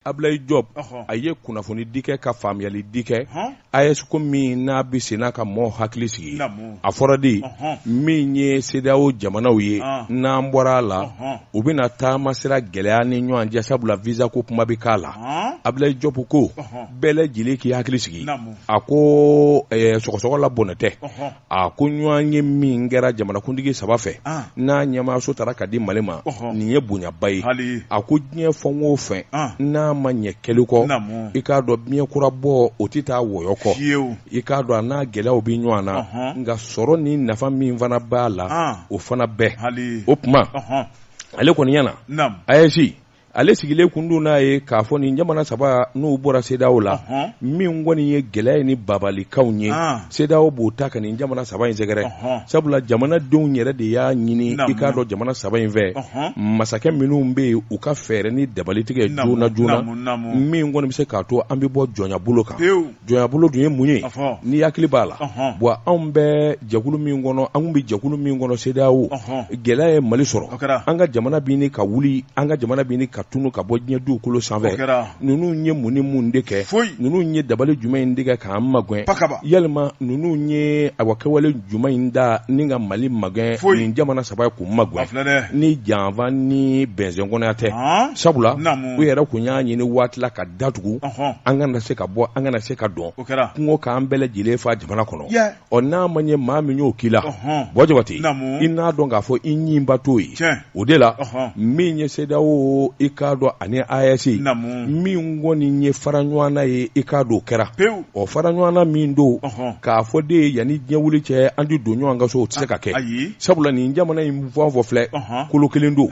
Ablaye Diop a ye kunnafoni di kɛ ka faamuyali di kɛ AES ko min n'a bɛ senna ka mɔɔw hakili sigi a fɔra de min ye CEDEAO jamanaw ye n'an bɔra a la u bɛna taama sira gɛlɛya ni ɲɔgɔn cɛ sabula visa ko kuma bɛ k'a la Ablaye Diop ko bɛɛ lajɛlen k'i hakili sigi a ko sɔgɔsɔgɔ la bɔnɛ tɛ a ko ɲɔgɔn ye min kɛra jamanakuntigi saba fɛ n'a ɲɛmaaso taara ka di mali ma nin ye bonyaba ye a ko diɲɛ fɛn o fɛn n'a ma ɲɛ kɛli kɔ i k'a dɔn biɲɛ kura bɔ o tɛ taa wɔyɔ kɔ i k'a dɔn a n'a gɛlɛyaw bɛ ɲɔgɔn na nka sɔrɔ ni nafa min fana b'a la o fana bɛɛ o tuma ale kɔni ɲɛ na AES ale sigilen kun don n'a ye k'a fɔ nin jamana saba n'u bɔra CEDEAO la min kɔni ye gɛlɛya ye ni babalikaw ye CEDEAO b'o ta ka nin jamana saba in sɛgɛrɛ sabula jamanadenw yɛrɛ de y'a ɲini i k'a dɔn jamana saba in fɛ masakɛ minnu bɛ yen u ka fɛɛrɛ ni dabali tigɛ joona joona min kɔni bɛ se k'a to an bɛ bɔ jɔnya bolo kan jɔnyabolo dun ye mun ye n'i hakili b'a la bon anw bɛ jɛkulu min kɔnɔ an bɛ jɛkulu min kɔnɔ CEDEAO gɛlɛya ye Mali sɔrɔ an ka jamana bɛ ɲini ka wuli an ka jamana bɛ ɲini ka tunu ka bɔ diɲɛ dugukolo sanfɛ ninnu ye mun ni mun de kɛ ninnu ye dabali jumɛn in de kɛ k'an magɛn yalima ninnu ye awa kɛwale jumɛn in da ni ka Mali magɛn nin jamana saba ye k'u magɛn ni janfa ni bɛnsɛnkɔnɔya tɛ sabula u yɛrɛ kun y'a ɲini waati la ka datugu an kana se ka bɔ an kana se ka don kungo k'an bɛɛ lajɛlen fa jamana kɔnɔ ɔ n'a ma ɲɛ maa min y'o k'i la Buwa Jabate i n'a dɔn k'a fɔ i ɲinba t'o ye o de la min ye CEDEAO i k'a dɔn ani AES min kɔni ye fara ɲɔgɔn ye i k'a dɔn o kɛra o fara ɲɔgɔn min don k'a fɔ de yanni diɲɛ wuli cɛ an tɛ don ɲɔgɔn ka so o tɛ se ka kɛ sabula nin jamana in fɛn o fɛn filɛ kolo kelen don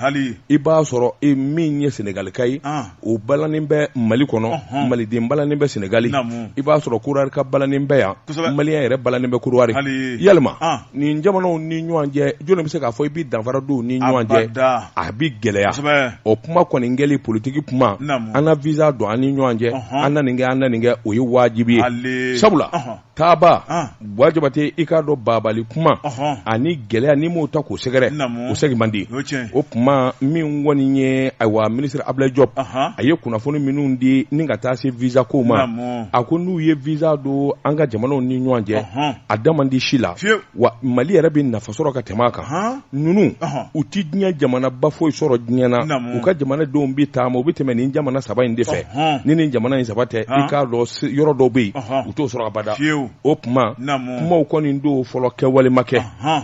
i b'a sɔrɔ e min ye Senegalika ye o balannen bɛ mali kɔnɔ maliden balannen bɛ senegali i b'a sɔrɔ kodiwarika balannen bɛ yan maliyɛn yɛrɛ balannen bɛ kodiwari yalima nin jamanaw ni ɲɔgɔn cɛ jɔn bɛ se k'a fɔ i bɛ danfara don ni ɲɔgɔn cɛ a bɛ gɛlɛya o kuma kɔni kɛli politiki kuma an na visa don an ni ɲɔgɔn cɛ an na nin kɛ an na nin kɛ o ye wajibi ye sabula taaba Buwa Jabate i k'a dɔn babali kuma ani gɛlɛya n'i m'o ta k'o sɛgɛrɛ o segin man di o tuma min kɔni ye ayiwa minisiri Ablaye Diop a ye kunnafoni minnu di ni ka taa se visa ko ma a ko n'u ye visa don an ka jamanaw ni ɲɔgɔn cɛ a da man di si la wa Mali yɛrɛ bɛ nafa sɔrɔ ka tɛmɛ a kan ninnu u tɛ diɲɛ jamanaba foyi sɔrɔ diɲɛ na u ka jamanadenw bɛ taama u bɛ tɛmɛ nin jamana saba in de fɛ ni nin jamana in saba tɛ i k'a dɔn yɔrɔ dɔw bɛ yen u t'o sɔrɔ abada o tuma kumaw kɔni don fɔlɔ kɛwale ma kɛ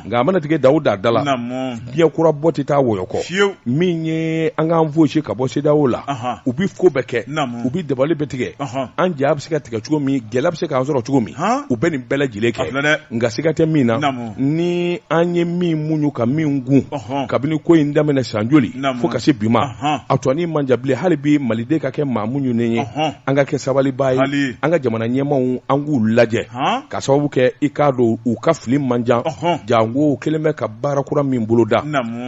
nka a mana tigɛ daw da da la diɲɛ kura bɔ tɛ taa wɔyɔ kɔ min ye an k'an fosi ka bɔ CEDEAO la u bɛ ko bɛɛ kɛ u bɛ dabali bɛɛ tigɛ an ja bɛ se ka tigɛ cogo min gɛlɛya bɛ se k'an sɔrɔ cogo min u bɛ nin bɛɛ lajɛlen kɛ nka siga tɛ min na ni an ye min muɲu ka min kun kabini ko in daminɛ san joli fo ka se bi ma a tɔnin man jan bilen hali bi maliden ka kɛ maa muɲunen ye an ka kɛ sabalibaa ye an ka jamana ɲɛmaaw an k'u lajɛ ka sababu kɛ i k'a dɔn u ka fili man jan janko u kɛlen bɛ ka baara kura min boloda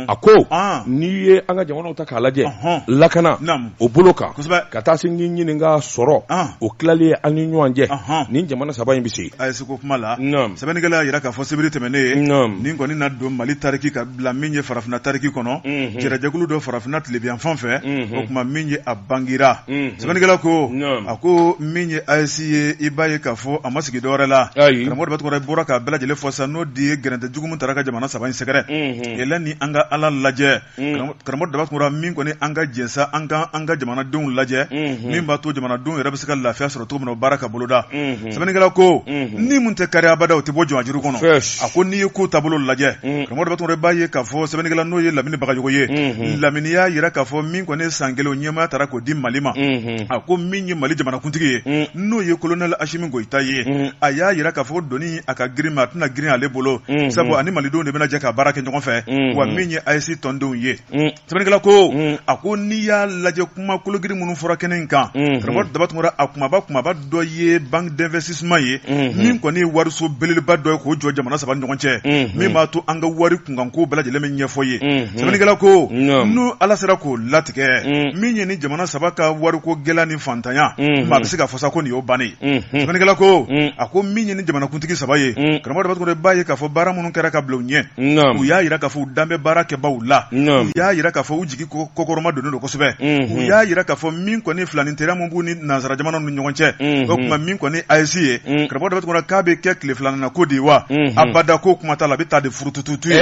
a ko n'i ye an ka jamanaw ta k'a lajɛ lakana o bolo kan ka taa se n ɲininka sɔrɔ o tilalen an ni ɲɔgɔn cɛ nin jamana saba in bɛ se AES ko kuma la sɛbɛnnikɛla y'a jira k'a fɔ sibiri tɛmɛnen nin kɔni na don Mali tariki ka bila min ye farafinna tariki kɔnɔ jɛrɛjɛkulu dɔ farafinna tilebinyanfan fɛ o tuma min ye a bangira sɛbɛnnikɛla ko a ko min ye AES ye i b'a ye k'a fɔ a ma sigi dɔwɛrɛ la karamɔgɔ Daba Tunkara bɔra k'a bɛɛ lajɛlen fɔ sa n'o de ye gɛrɛntɛ jugu min taara ka jamana saba in sɛgɛrɛ yɛlɛ ni an ka Ala lajɛ karamɔgɔ Daba Tunkara min kɔni an ka jɛ sa an ka an ka jamanadenw lajɛ min b'a to jamanadenw yɛrɛ bɛ se ka lafiya sɔrɔ cogo min na o baara ka boloda sɛbɛnnikɛla ko ni min tɛ kari abada o tɛ bɔ jɔnjuru kɔnɔ a ko n'i ye ko taabolo lajɛ karamɔgɔ Daba Tunkara i b'a ye k'a fɔ sɛbɛnnikɛla n'o ye Lamini Bagayogo ye Lamini y'a jira k'a fɔ min kɔni san kelen ɲɛmaaya taara k'o di Mali ma a ko min ye Mali jamanakuntigi ye n'o ye kolonɛli Asimi Goyita ye a y'a jira k'a fɔ doni a ka girin mais a tɛna girin ale bolo sabu ani malidenw de bɛna jɛ ka baara kɛ ɲɔgɔn fɛ wa min ye AES tɔndenw ye sɛbɛnnikɛla ko a ko n'i y'a lajɛ kuma kologiri minnu fɔra kɛnɛ in kan karamɔgɔ Daba Tunkara a kumaba kumaba dɔ ye banque d'investissement ye min kɔni ye wariso belebeleba dɔ ye k'o jɔ jamana saba ni ɲɔgɔn cɛ min b'a to an ka wari kunkanko bɛɛ lajɛlen bɛ ɲɛfɔ ye sɛbɛnnikɛla ko n'u Ala sera k'o latigɛ. tigɛ min ye ni jamana saba ka wariko gɛlɛya ni fantanya maa bɛ se k'a fɔ sa ko nin y'o bannen ye. Sɛbɛnnikɛla ko a ko min ye ni jamanakuntigi saba ye, karamɔgɔ Daba Tunkara, i b'a ye k'a fɔ baara minnu kɛra ka bila u ɲɛ, u y'a jira k'a fɔ u dan bɛ baara kɛbaw la, u y'a jira k'a fɔ u jigi kɔkɔrɔma donnen don kosɛbɛ, u y'a jira k'a fɔ min kɔni filanin teriya min b'u ni nansara jamanaw ni ɲɔgɔn cɛ, o tuma min kɔni AES ye, karamɔgɔ Daba Tunkara, k'a bɛ kɛ tile filanan na ko de ye wa? Abada, ko kuma t'a la, a bɛ taa de furutututu ye.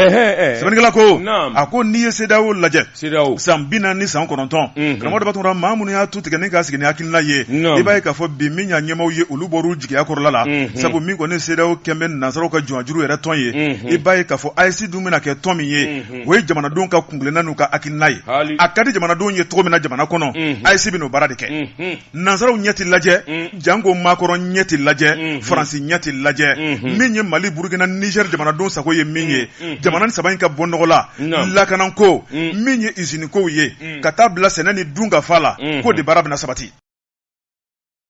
Sɛbɛnnikɛla ko a ko n'i ye CEDEAO lajɛ san 49, karamɔgɔ Daba Tunkara, maa minnu y'a tu tigɛ ni k'a sigi ni hakilina ye, i b'a ye k'a fɔ bi min y'a ɲɛmaaw ye, olu bɔr'u jigiya kɔrɔla la, sabu min kɔni CEDEAO kɛn bɛ nansaraw ka jɔnjuru yɛrɛ tɔn ye. I b'a ye k'a fɔ AES dun bɛna kɛ tɔn min ye, o ye jamanadenw ka kuntilenna n'u ka hakilina ye. A ka di jamanadenw ye cogo min na jamana kɔnɔ, AES bɛn'o baara de kɛ. Nansaraw ɲɛ tɛ lajɛ, janko Macron ɲɛ tɛ lajɛ, Faransi ɲɛ tɛ lajɛ. Min ye Mali, Burukina, Niger jamanadenw sago ye min ye, jamana saba in ka bɔ nɔgɔ la, lakanako, min ye izinikow ye, ka taa bila sɛnɛ ni dunkafa la, k'o de baara bɛna sabati.